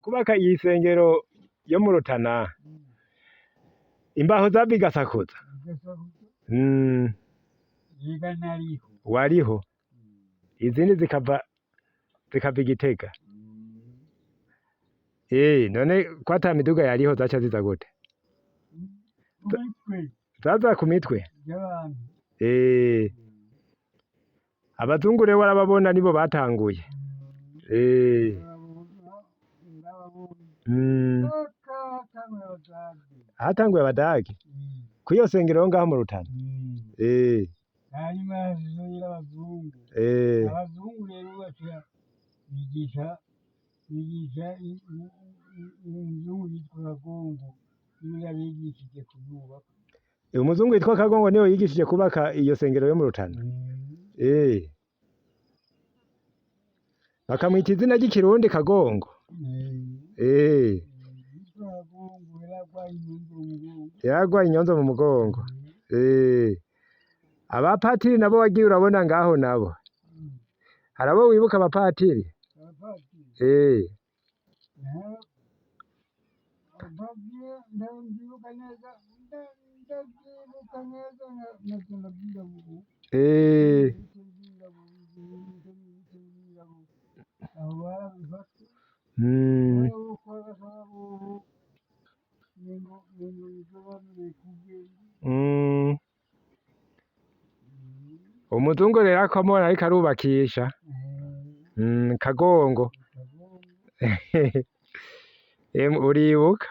Kubaka iyi sengero yo mu Rutana, imbaho zava i Gasakuza. Yiga nariho. Wariho, izindi zikava i Gitega. None ko ata miduga yariho, zaca ziza gute? Ku mitwe. Zaza ku mitwe? Y'abantu. Abazungu rero warababona, nibo batanguye. Ndababonye. Hatanguye Abadage. Hatanguye Abadage kw'iyo sengero yo ngaho mu Rutana. Hanyuma hasubira abazungu. Abazungu rero baca bigisha umuzungu yitwa Kagongo, niwe yabigishije kuyubaka. Umuzungu yitwa Kagongo niwe yigishije kubaka iyo sengero yo mu Rutana. Bakamwita izina ry'ikirundi Kagongo. Yitwa Kagongo, yaragwaye inyonzo mu mugongo. Yaragwaye inyonzo mu mugongo. Abapatiri nabo wagiye urabona ngaho nabo. Hari abo wibuka, abapatiri? Abapatiri? Abapatiri ndabyibuka neza, ndabyibuka neza, nkaca ndabyirabura. Aho barabifata. Kwa sababu nengo bisobanuye kubwenge. Umuzungu rero akomora ariko arubakisha. Kagongo. Emwe, uribuka?